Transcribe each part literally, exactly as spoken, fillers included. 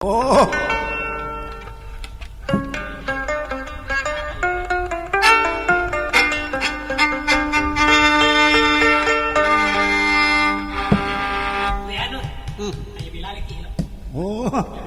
Oh. Hmm. Oh.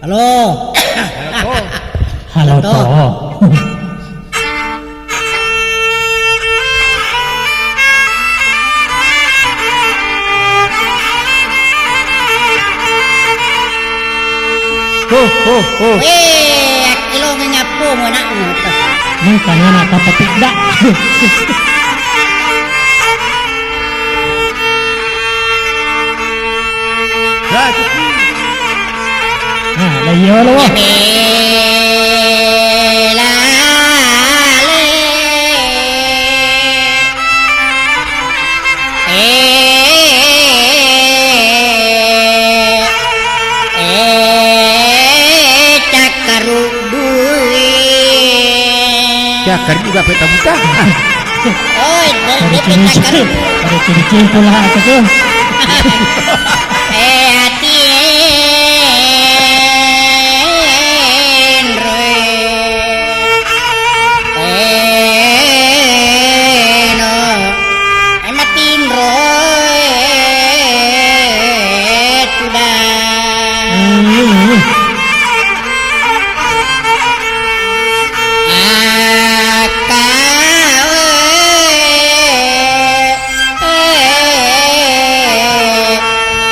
Halo. Halo, Halo, To. To. Ho, ho, ho. Weh, akkelongengngi appomu anakmu. Mengkana anak papa tidak. Nah, laiyo lo. Cakkaruk juga peta buta. Oi, de-, de-, peta karuk. Pada ciri-ciri pula aku tuh. Eh, hati, eh, eh, no. Eh, matinro, eh, tuda. Hmm. Akka, eh, eh,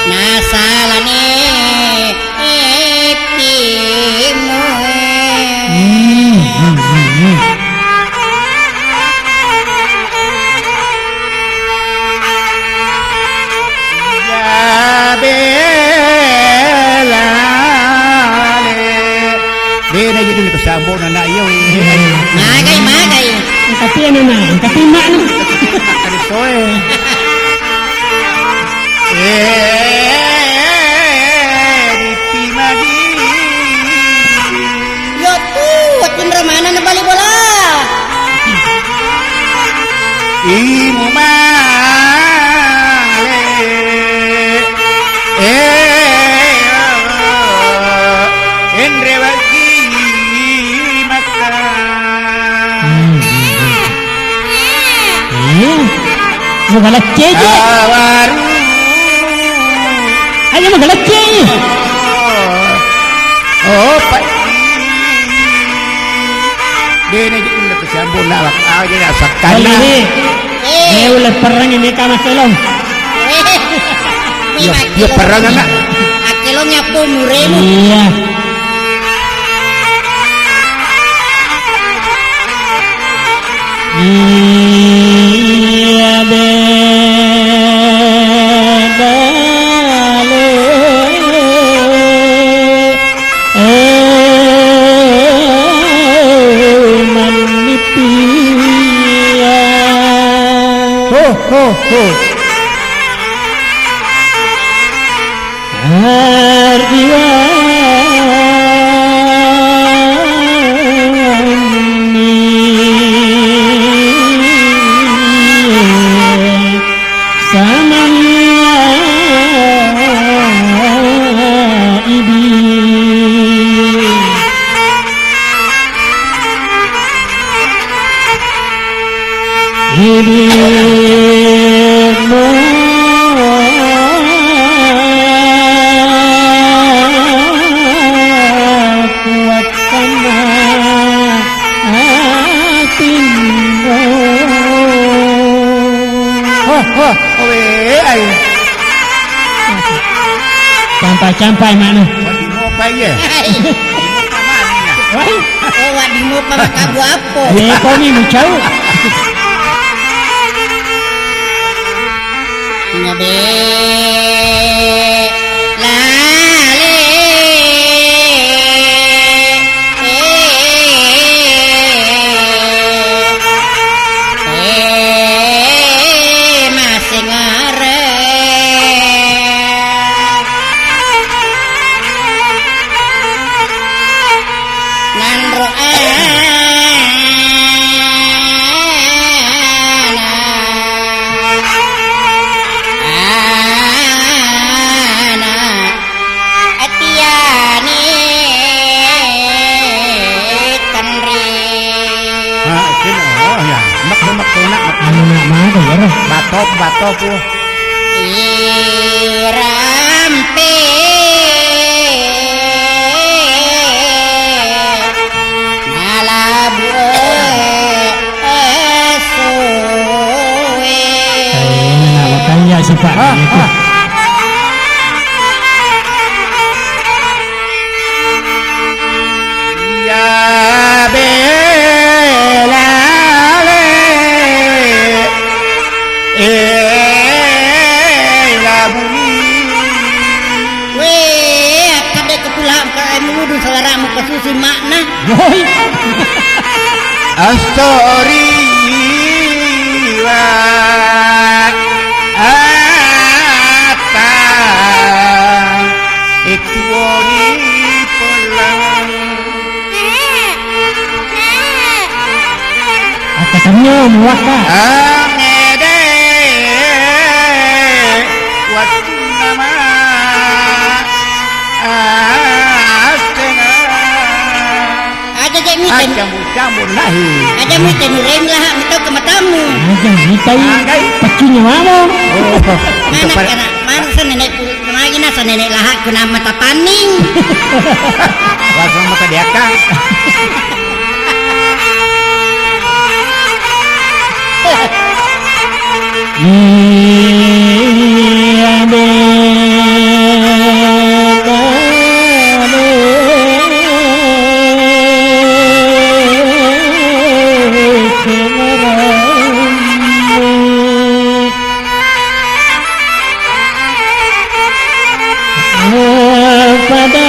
nasalani. Bena jadi ko sambona na iyo. Magai, magai. Engka pi anu na, engka pi makna. Soe. Eh, ditimagi. Yo tu, watinro mana na bali bola? Imu male. Eh, enre wagi mata. Iya. Mau galak cece. Awaru. Ayo mau galak cece. Oh, Pak. Dene ji ulle kesiambung nak lak aja nak sakana. Ini. Eh, ulle perang ini kama kelong. Yo, yo perang anak. Akkelong apa muremu? Iya. Iya, bedale, eh, manipia. Ho, ho, ho. Ardiwanni samanna idi. Hidupmu kuatkanlah hatimu. Wah, wah, owe, ai. Campai-campai, Mak, no. Wah, di mopa, iya. Wah. Oh, wah, di mopa, maka buah apa? Iya, kau ni, mucau. Ngabe lale, eh, eh, masengare. Nanro ana, ana atiani tenri. Ah, kena, oh ya, mak, mak, mak, mak. Anu, nak, mana ya, Roh? Batop, batop, oh. Irampe nalabu esue. Eh, nah, makanya sifat itu. Iya belale, eh, labuni. Weh, akkade ko pula engka emu wudu saudaramu pasusu makna. Woi. Astori wa atta. Ituoni pollang. Akkatennia muwakka. Angede wattunna ma astenga. Aja je miten. Aja mucamu lahi. Aja miten ureng laha mitau ke matamu. Aja mitai. Angkai. Paccinya mamo. Oh. Mana kana, mana sa nenekku. Magi nasa nenek lahaku nama tapanning. Langsung mata diakang. Iya, beda, beda. Pada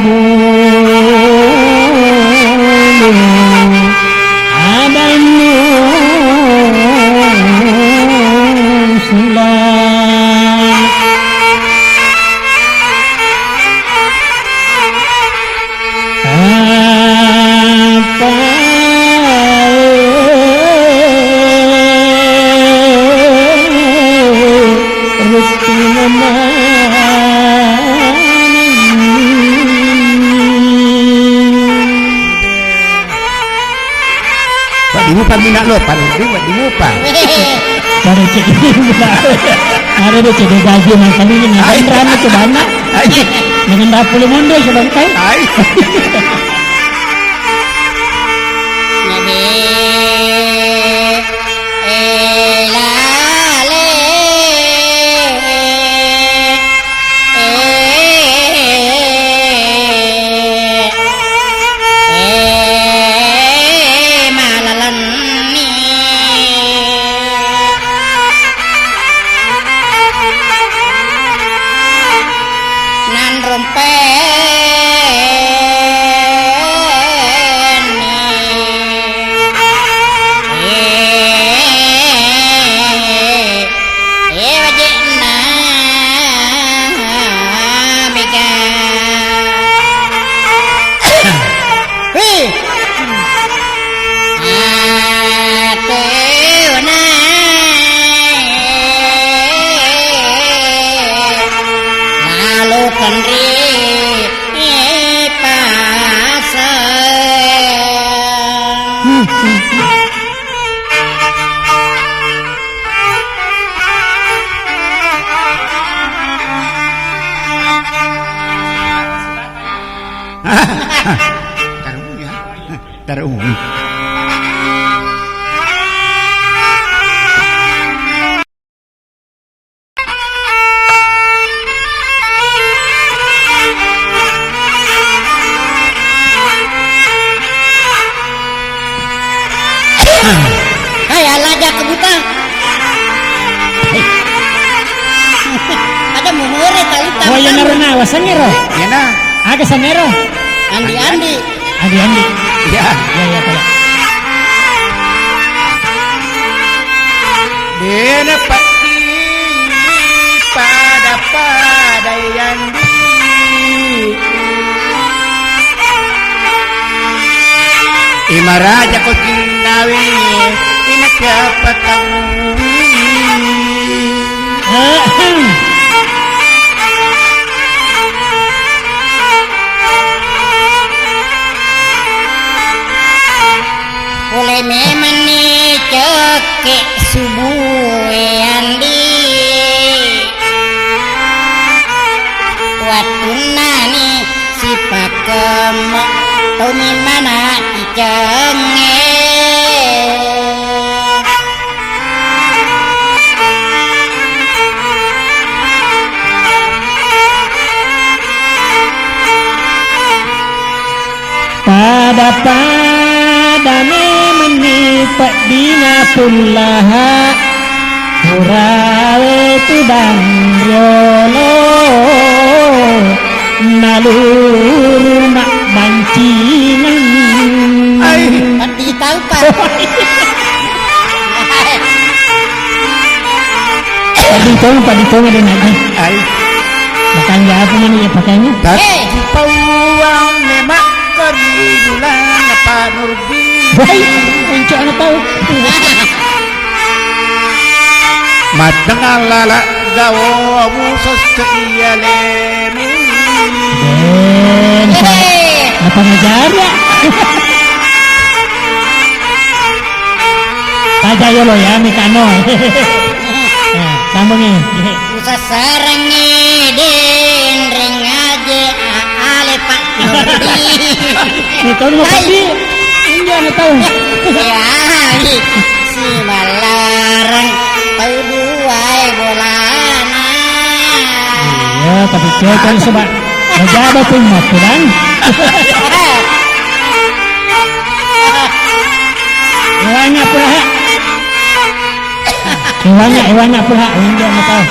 bulu adammu sula. Apa rukun mani. Wedding mupa minna lo, Pak Rudi, wedding mupa. Pada cedde, ada deh cedde gaji nang kami ini, nang rame tuh banyak. Ai. Dengan dapur mondo sebangkai. Ai. Nabi, eh, lale. Eh, eh, malalenni. Nanrumpenni. Eh, Eh, waje'na mega. Hei. Atuna. Lalu kenri pasa. Tarung ya. Tarung. Hai, ala Oh, iya, naro na, wasengngero. Iyana. Aga sennero? Andi-andi. Andi-andi. Iya. Iya, iya, Pak. Dena pasti pada-pada yandi. Imaraja ko cinnawi, inaka patawi. Pole memanni cekke subue andi. Wattunnani sipakemmo tommi mana icengnge. Pada-pada memenni peddina pullaha, purawe tudang riolo, naluru mabbancingan. Ai. Tau, Pak. Paditong, paditong ada nabi. Ai. Makan apa mana ya pakainya? Tapi Eh. Pauang memang keribulan Pak Nurdin. Wahai, puncak anak tahu. Matengah lalak gawa musos ke iya lemu. Ben, Hei. Apa ngajar ya? Taja yolo ya, mikano. Eh, sambungi. Usassarengngi denreng aje a-, ale Pak Nurdi. Itu mau Hai. Kopi. Iya, nggak tahu. Ya, simallareng tau duae bolana. Iya, tapi cewek kan sebab menjabat tuh, Mas, kan? Banyak pula. Iwanya, iwanya pula, injo mata.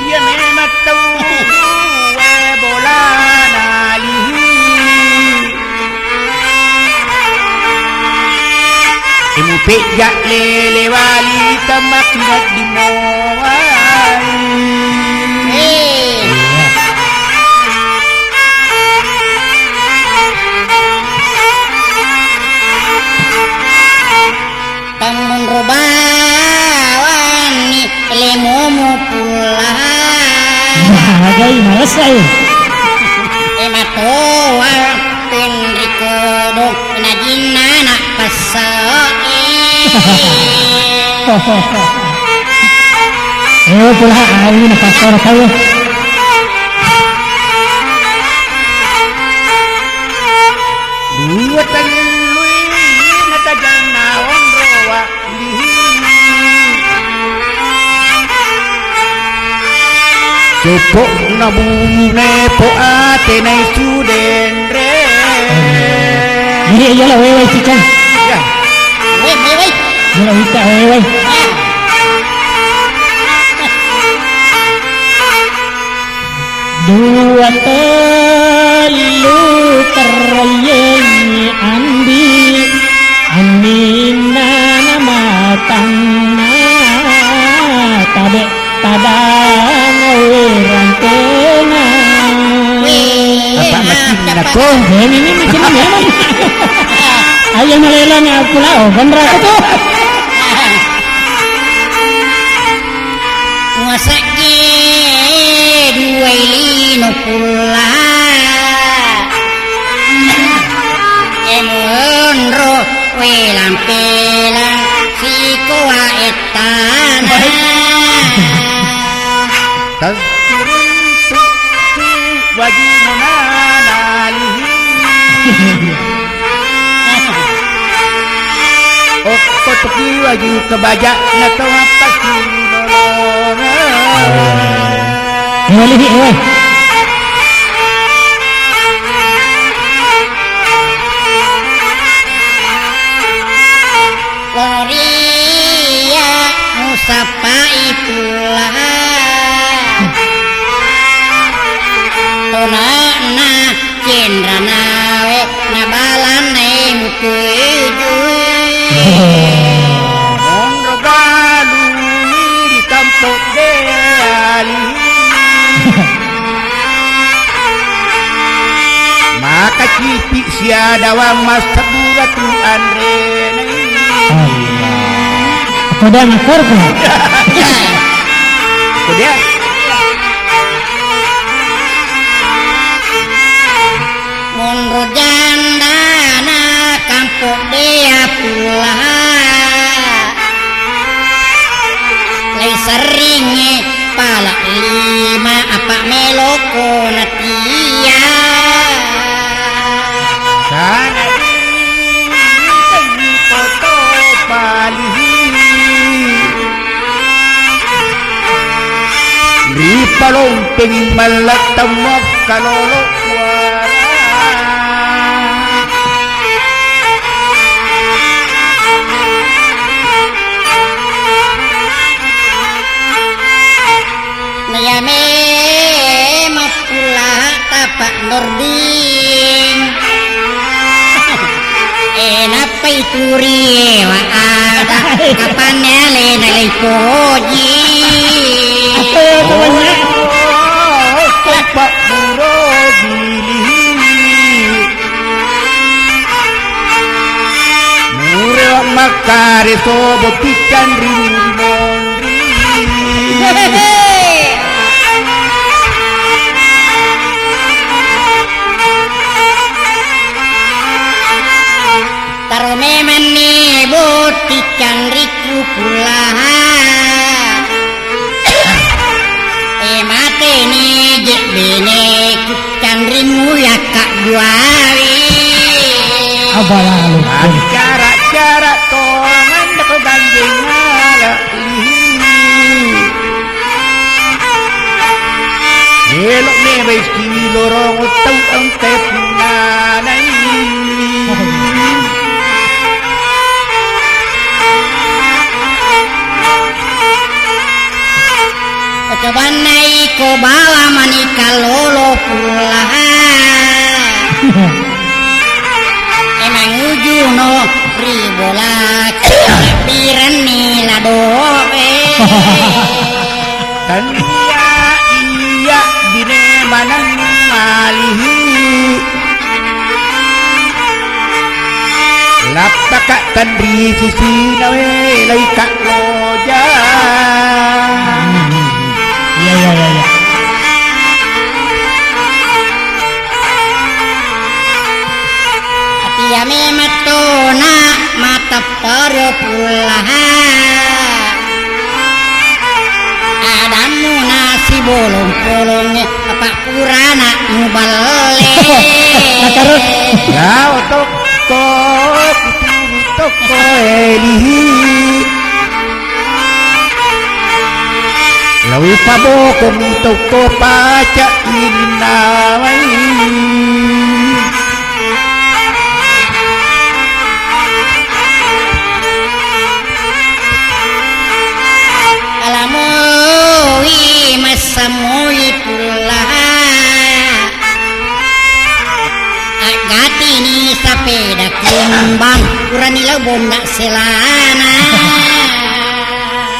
Iya memang tau dua bolana lihi. Imu pejja lele wali tamaki di moai. Eh. Tammunro bawanni lemomu pulla. Magai marasai. E matoa penri kodong najinna na passae. Eh, pulla awi na passae kau. Dua tellui natajanna onrowa lihi. Copo nabune po ate nai sudenre. Iya, iyalah, wewai cicang. Ya. Wewai, wewai. Iyalah, wita, wewai. Dua tellu terrayeng andi, anninna namatanna tabe padang wirantena. Wih, apa macinna ko? Eh, ini macinna memang. Ayo nalelang aku lah, oh, konra aku tuh. Muasakki duai lino pulla. Emonro welang-pelang sikoa ettana. Tazkirun tu'ti wajibuna nalihi. Okko toki waju kebaja na tau apa sih lorong. Walihi, eh. Loria mus Tappai pulla. Tona'na cenranawe nabalanna mutujui. Monro galung ri tampo deali. Maka cipi siadawang massebura tu anrena. Aku dia ngakur ko. Aku dia. Monro jandana kampo dea pulla. Lai serringnge pala lima apa meloko natia. Sana poto palihi. Ripalompengi mallattang makkalolo kuara. Nayame mappulla tapa Nordin. E nappai turi ewa ada kapanne alena lei poji. Apa ya kawannya? Oh, tapa Nordin. Murewa makkare sobo piccanri monri. Taro memanni botticcanrikku pullaha. E mateni jebbene kuccanrimu yakka buari. Abalalu. Cara-cara tongan ko ganjeng ala. Elo me baiki lorong tau engke punanai. Cobanna iko bala mani kallolo pullaha. Emang ujuno ri bola biranni ladoe. Tania iya bine maneng malihi. Lappaka tenri sisina we laika loja. Iya, iya, iya, iya. Atia memettona matepporo pullaha. Adammu nasi bolong-bolongnge apa purana muballe. Nah, terus? Lao tokko, kuturu tokko elihi. Lawi pabokong tokko paca ininawai. Alamoi massamoi pullaha. Aggatini sapeda kembang, purani lao bonda selana.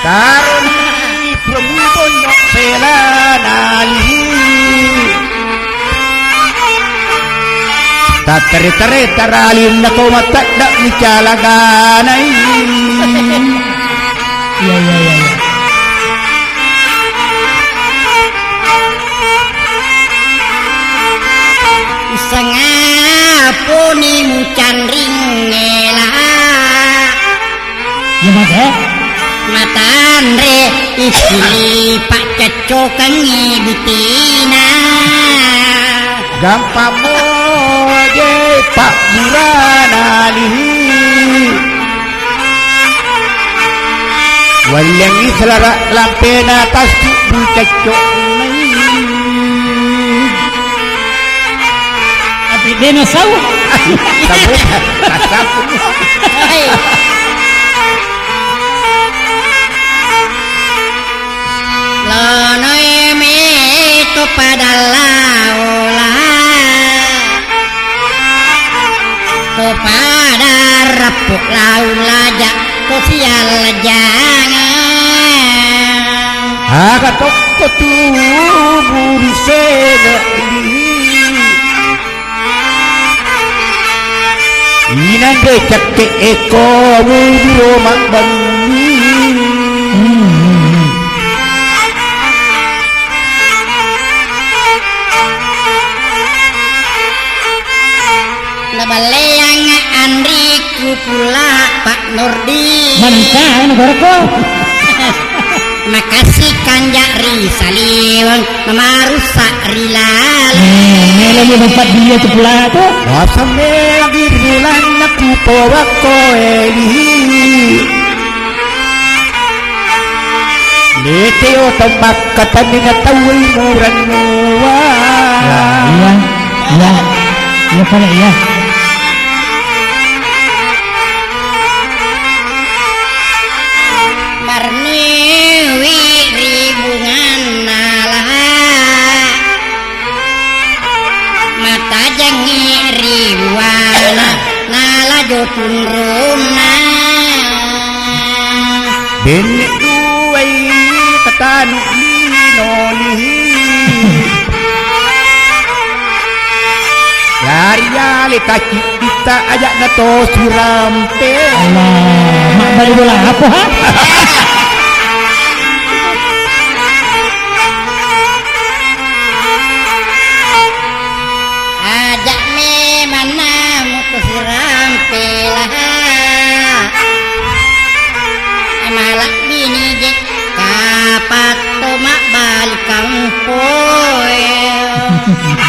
Taroni purani bonda selana li. Tattare-tare taralinna ko matadda micalaganai. Iya, iya, iya, iya. Sangapuni mucanring ngela. Iya, Mas, eh? Matanre istri paccaccokangngi butina. Gampang moje pabburana lihi. Wallengngi selara lampena tassu bucacco. Tapi dena sau. Sabu, sabu. Hai. Pada laola to pada rappo lau laja to sial jangan. Aga tokko tu muri sega di. Inanre cakke eko wudiro mabbanni. Naballeang anriku pula Pak Nurdi. Manengka anu goroko. Makasih kanja ri saliweng, mamarusak ri laleng. Eh, melo ni tempat dia tu pula tu. Wasamme lagi ri lanna ku powakko eli. Leteo temmakkatanni natauwi murannuwa. Ya, iya, iya, iya pale iya. Marniwi ri bunganna laha. Matajengngi ri buana nalajo tunrunna. Benne duwai tatanu linoni. Lari ale tacci Ita ajakna to sirampe. Allah, mabbali bola apa, ha? Ajak memanna mutu sirampe laha. Malak bini je kapatto mabbali kampoe.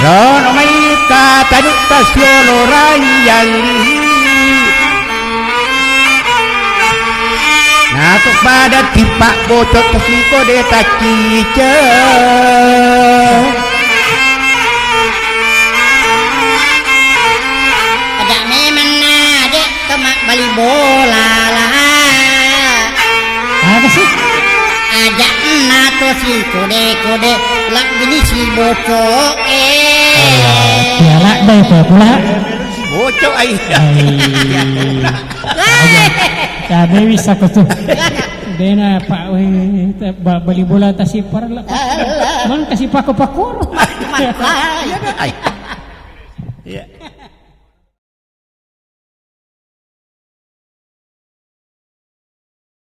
Lono mai ka tadukka siolo rayalli. Nato pada tipak bocok kesiko de tacice. Ada memang nade. Tama bali bola lah. Apa sih? Ajakna to si kode-kode labbini si bocok e. Piala dai to pula. Si bocok ai. Ai. Wah. Cabe bisa ko tu. Dena pak weh, bali bola tasi parla. Alah. Man kasi pako-pako. Mak-, mak-, ai. Iya.